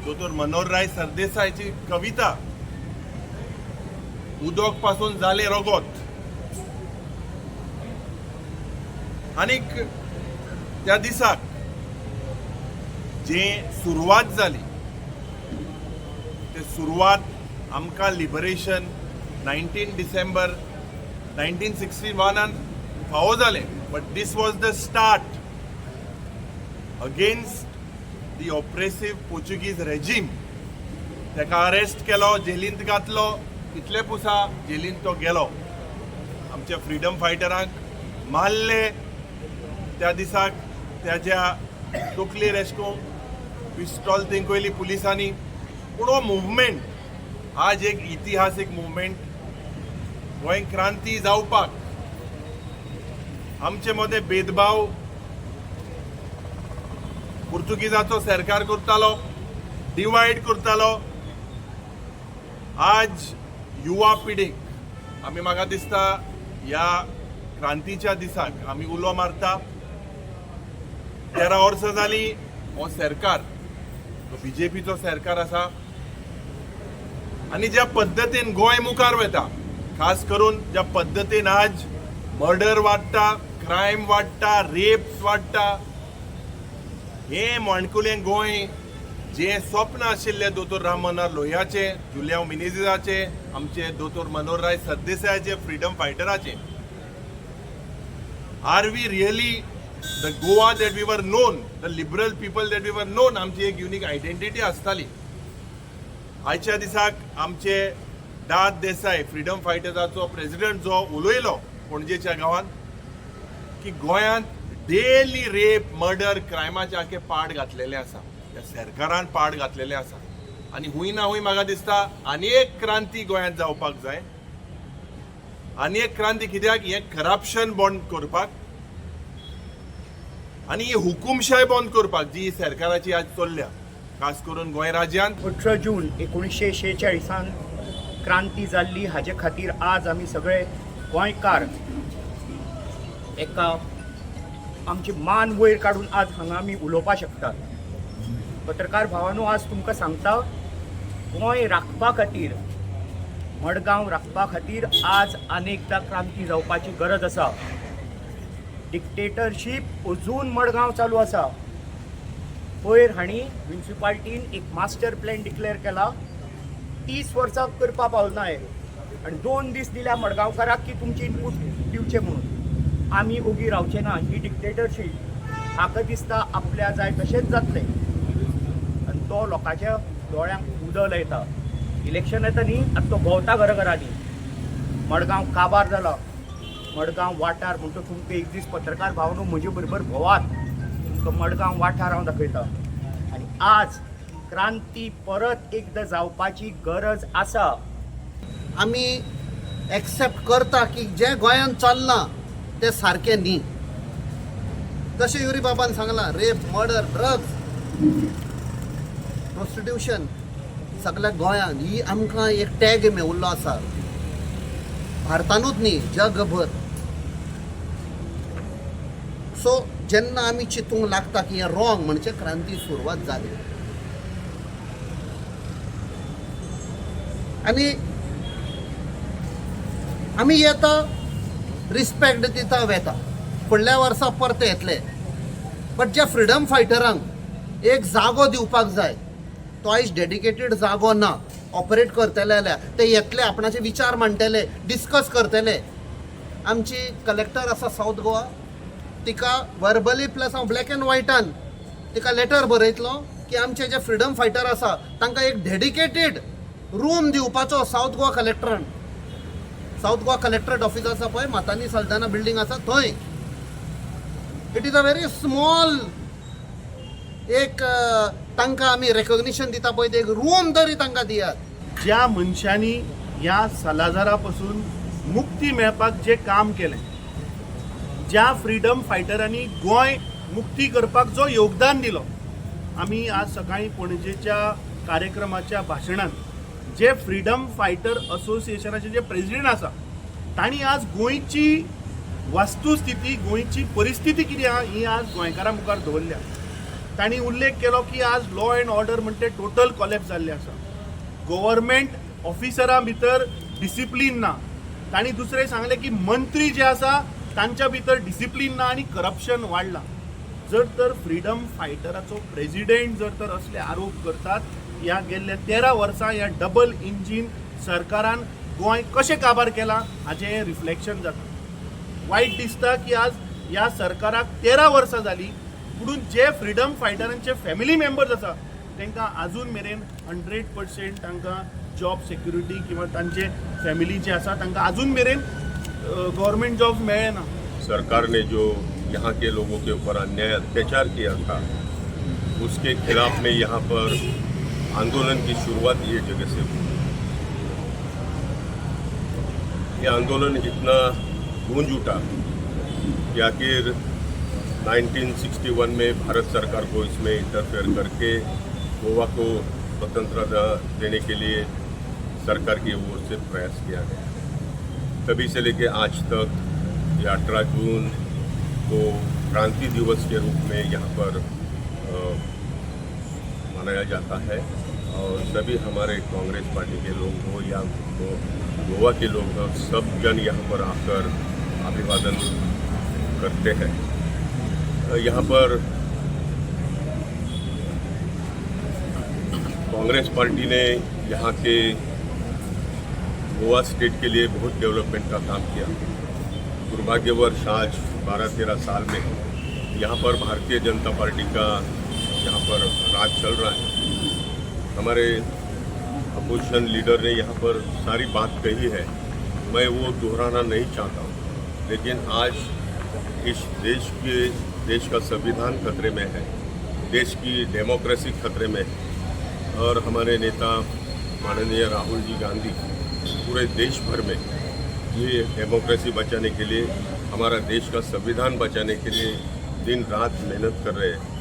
दोतोर मनोहरराय सरदेसायची कविता, उदक पासून जालें रगत. आनीक त्या दिसाक जे सुरवात जाली ते सुरवात आमकां लिबरेशन 19 डिसेंबर 1961 फावो जालें, but this was the start against the oppressive Portuguese regime. ताका अरेस्ट केलो, जेलींत घातलो, कितले पुसा जेलींत तो गेलो. आमच्या फ्रिडम फायटरांक मारले. त्या दिसाक त्याच्या तकलेर एशें करून पिस्टॉल तेंकयली पुलिसांनी. पूण हो मुवमेंट आज एक इतिहासीक मुवमेंट. गोंय क्रांती जावपाक आमचे मदें भेदभाव पुर्तुगीजाचो सरकार करतालो, डिवायड करतालो. आज युवा पिढीक आमी, म्हाका दिसता, ह्या क्रांतीच्या दिसाक आमी उलो मारता. 13 वर्सां जाली हो सरकार, तो बीजेपीचो सरकार आसा आनी ज्या पद्दतीन गोंय मुखार वता, खास करून ज्या पद्दतीन आज मर्डर वाडटा, क्रायम वाडटा, रेप्स वाडटा, हे माणकुलें गोंय जे स्वप्न आशिल्लें दोतोर राम मनोहर लोहियाचें, जुलियांव मिनेझीसाचें, आमचे दोतोर मनोहरराय सरदेसायाचे, फ्रिडम फायटराचे, are we really the Goa that we were known, the liberal people that we were known? आमची एक युनीक आयडेंटिटी आसताली. आयच्या दिसाक आमचे दाद देसाय, फ्रिडम फायटर्साचो प्रेसिडेंट, जो उलयलो पणजेच्या गांवांत की गोंयांत डेली रेप, मर्डर, क्रायमाचे आखे पाड घातलेले आसा, त्या सरकारान पाड घातलेले आसा. आनी हुंय ना हुंय म्हाका दिसता आनी एक क्रांती गोंयांत जावपाक जाय. आनी एक क्रांती कित्याक? हें करप्शन बंद करपाक आनी ही हुकुमशाय बंद करपाक जी सरकाराची आज चल्ल्या, खास करून गोंय राज्यांत. 18 जून 1946 क्रांती जाल्ली. हाजे खातीर आज आमी सगळे गोंयकार एका आमची मान वयर काडून आज हांगा आमी उलोवपाक शकतात. पत्रकार भावानो, आज तुमकां सांगता, गोंय राखपा खातीर, मडगांव राखपा खातीर आज अनेकदां क्रांती जावपाची गरज आसा. डिक्टेटरशीप अजून मडगांव चालू आसा. पयर हांणी म्युन्सिपाल्टीन एक मास्टर प्लॅन डिक्लेअर केला. 30 वर्सां करपा पावना हे आनी 2 दीस दिल्या मडगांवकाराक की तुमचे इनपूट दिवचे म्हणून. आमी ओगी रावचे ना. ही डिक्टेटरशीप, हाका दिसता आपल्या जाय तशेंच जातलें आनी तो लोकांच्या दोळ्यांक उदक लायता. इलेक्शन येता न्ही, आतां तो भोंवता घरा घरांनी. मडगांव काबार जाला. मडगांव वाठार म्हणटा, तुमकां एक दीस पत्रकार भावनो म्हजे बरोबर भोवात, तुमकां मडगांव वाठार हांव दाखयता. आनी आज क्रांती परत एकदां जावपाची गरज आसा. आमी एक्सेप्ट करता की जें गोंयांत चल्लां तें सारकें न्ही. जशें युरी बाबान सांगलां, रेप, मर्डर, ड्रग्स, प्रोस्टिट्यूशन सगळ्या गोंयांत, ही आमकां एक टॅग मेवल्लो आसा, भारतानूच न्ही, जगभर. सो जेन्ना आमी चिंतूंक लागता की हें रॉंग, म्हणजे क्रांती सुरवात जाली. आनी आमी येता, रिस्पेक्ट दिता, वेता, फुडल्या वर्सा परते येतले. बट ज्या फ्रिडम फायटरांक एक जागो दिवपाक जाय, तो आयज डेडिकेटेड जागो ना. ऑपरेट करतले जाल्यार ते येतले, आपणाचे विचार मांडटले, डिस्कस करतले. आमची कलेक्टर आसा सावथ गोवा, तिका वर्बली प्लस हांव ब्लॅक एंड व्हायटान तिका लेटर बरयतलो की आमचे जे फ्रिडम फायटर आसा तांकां एक डेडिकेटेड रूम दिवपाचो सावथ गोवा कलेक्टरान. सावथ गोवा कलेक्टरेट ऑफिस आसा पळय, मातानी सल्दाना बिल्डींग आसा थंय. It is a very small एक तांकां आमी रेकग्निशन दिता पळय, ते एक रूम तरी तांकां दियात. ज्या मनशांनी ह्या सलाजारा पासून मुक्ती मेळपाक जें काम केलें, ज्या फ्रिडम फायटरांनी गोंय मुक्ती करपाक जो योगदान दिलो, आमी आज सकाळीं पणजेच्या कार्यक्रमाच्या भाशणांत जे फ्रिडम फायटर असोसिएशनाचे जे प्रेसिडेंट आसा, तांणी आज गोंयची वस्तुस्थिती, गोंयची परिस्थिती कितें आहा ही आज गोंयकारां मुखार दवरल्या. तांणी उल्लेख केलो की आज लॉ एंड ऑर्डर म्हणटे टोटल कॉलेप्स जाल्लें आसा. गव्हर्मेंट ऑफिसरां भितर डिसिप्लीन ना. तांणी दुसरें सांगलें की मंत्री जे आसा तांच्या भितर डिसिप्लीन ना आनी करप्शन वाडलां. जर तर फ्रिडम फायटराचो प्रेजिडेंट जर तर असले आरोप करतात, ह्या गेल्ल्या 13 वर्सां ह्या डबल इंजीन सरकारान गोंय कशें काबार केलां हाचें हें रिफ्लेक्शन जाता. वायट दिसता की आज ह्या सरकाराक 13 वर्सां जालीं, पुणून जे फ्रिडम फायटरांचे फॅमिली मेंबर्स आसा तांकां आजून मेरेन 100% तांकां जॉब सेक्युरिटी किंवा तांचे फॅमिली जे आसा तांकां आजून मेरेन गव्हर्मेंट जॉब्स मेळ्ळे ना. सरकार ने जो यहाँ के लोगों के ऊपर अन्याय अत्याचार किया था, उसके खिलाफ में यहाँ पर आंदोलन की शुरुआत ये जगह से हुई. ये आंदोलन इतना गूंज उठा कि आखिर 1961 में भारत सरकार को इसमें इंटरफेयर करके गोवा को स्वतंत्रता देने के लिए सरकार की ओर से प्रयास किया गया. तभी से लेके आज तक ये 18 जून को क्रांति दिवस के रूप में यहाँ पर मनाया जाता है और सभी हमारे कांग्रेस पार्टी के लोग हो या गोवा के लोग हो, सब जन यहाँ पर आकर अभिवादन करते हैं. यहाँ पर कांग्रेस पार्टी ने यहाँ के गोवा स्टेट के लिए बहुत डेवलपमेंट का काम किया. दुर्भाग्यवश आज 12-13 साल में यहाँ पर भारतीय जनता पार्टी का यहाँ पर राज चल रहा है. हमारे अपोजिशन लीडर ने यहाँ पर सारी बात कही है, मैं वो दोहराना नहीं चाहता हूँ. लेकिन आज इस देश का संविधान खतरे में है, देश की डेमोक्रेसी खतरे में है और हमारे नेता माननीय राहुल जी गांधी पूरे देश भर में ये डेमोक्रेसी बचाने के लिए, हमारा देश का संविधान बचाने के लिए दिन रात मेहनत कर रहे हैं.